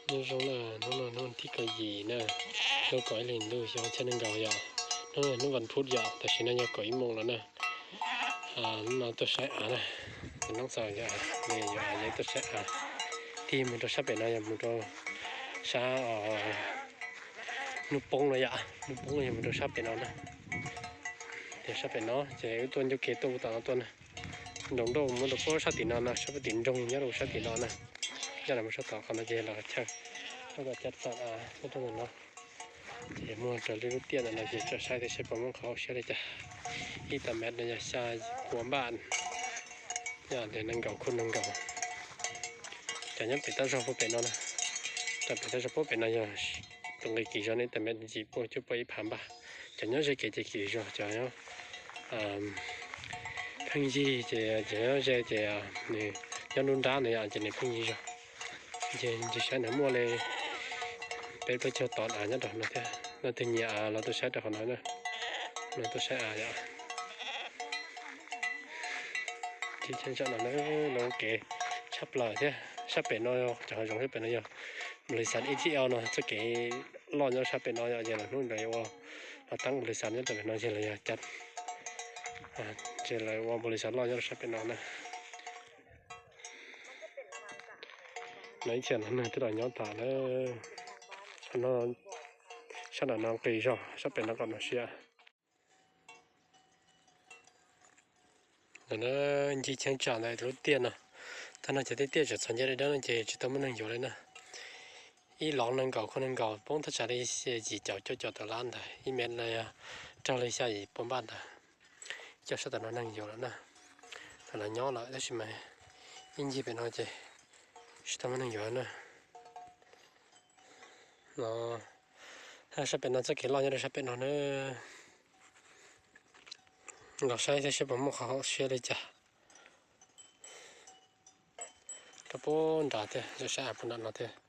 Nyob zoo na, hnub no hnub thib kaum yim na, hnub kaum ib hlis ntuj xyoo ob txhiab nees nkaum yom. Hnub no hnub vas phuv yom, tam sim no yog kaum ib moos lawm na. Hnub no tuaj saib av na, tus noob xaus yog av, yog av tuaj saib av. Tig mus rau sab pem no yog mus rau sab hnub poob no yom, hnub poob yog mus rau sab pem no na. Yog sab pem no ces wb tuaj ncauj kev tuaj tom no tuaj na. Nroos nrauj muab rau puag sab tim no no, sab puag tim nroog nyob rau sab tim no na. Nyob rau sab tom qhov no ces los chaw, los chaw txog nyob rau no. Ces muaj raws li lub tiaj ntawm no ces tsom saib thiab seb puas muaj qhov hauv siab li cas. Ib tag mev no yog xya pua npaj, yog tias nees nkaum khuj nees nkaum. Cov nyob pem tab zog puag pem no na, cov pem tab zog puag pem no yog tus nqi kim zog ne, tag mev yim pua cuaj pua ib phav npaj. Cov nyob ze kev ces kim zog, cov nyob pheej yig ces, cov nyob ze ces nws nyob nruab nrab na yom, ces nws pheej yig zog. Ces ntsis saib na muaj li peb plaub caug tod av nyob rau no thiab. Leej twg nyiam av los tuaj saib rau qhov no na, los tuaj saib av yom. Ces tsam no lub kev tshaj plaws thiab, sab pem no, cov hav zoov sab pem no yog npaum li xav ib txhij no txoj kev loj nyob sab pem no yom, ces lawv hnub ntawd yuav ua los teeb npaum li xav nyob rau pem no ces lawv yog cas, ces lawv ua npaum li xav loj nyob rau sab pem no na. No ib txhia no neeg twb los nyob tas lawm. Qhov no, sab nram no nqis zog, sab pem no kom no siab. Ntawm no ncig cheeb tsam ntawm lub tiaj no, tag no ces tej tiaj tseem txhos ncaj dawb dawb no ces tsis tau muaj neeg yuav li na. Ib lov nees nkaum khuj nees nkaum poob thaj tsam li yim caum cuaj caum tawm lab ntawd, ib mev no yog raug li xya yim pua npaj ntawd. Cov sab tom no neeg yuav lawm na, tom no nyob lawm tab sis mas ib ncig pem no ces tsis tau muaj neeg yuav na. No, sab pem no txoj kev loj nyob rau sab pem no na. Los saib thiab seb puas muaj qhov hauv siab li cas. Rau puag nrad thiab, saib av puag nram no thiab.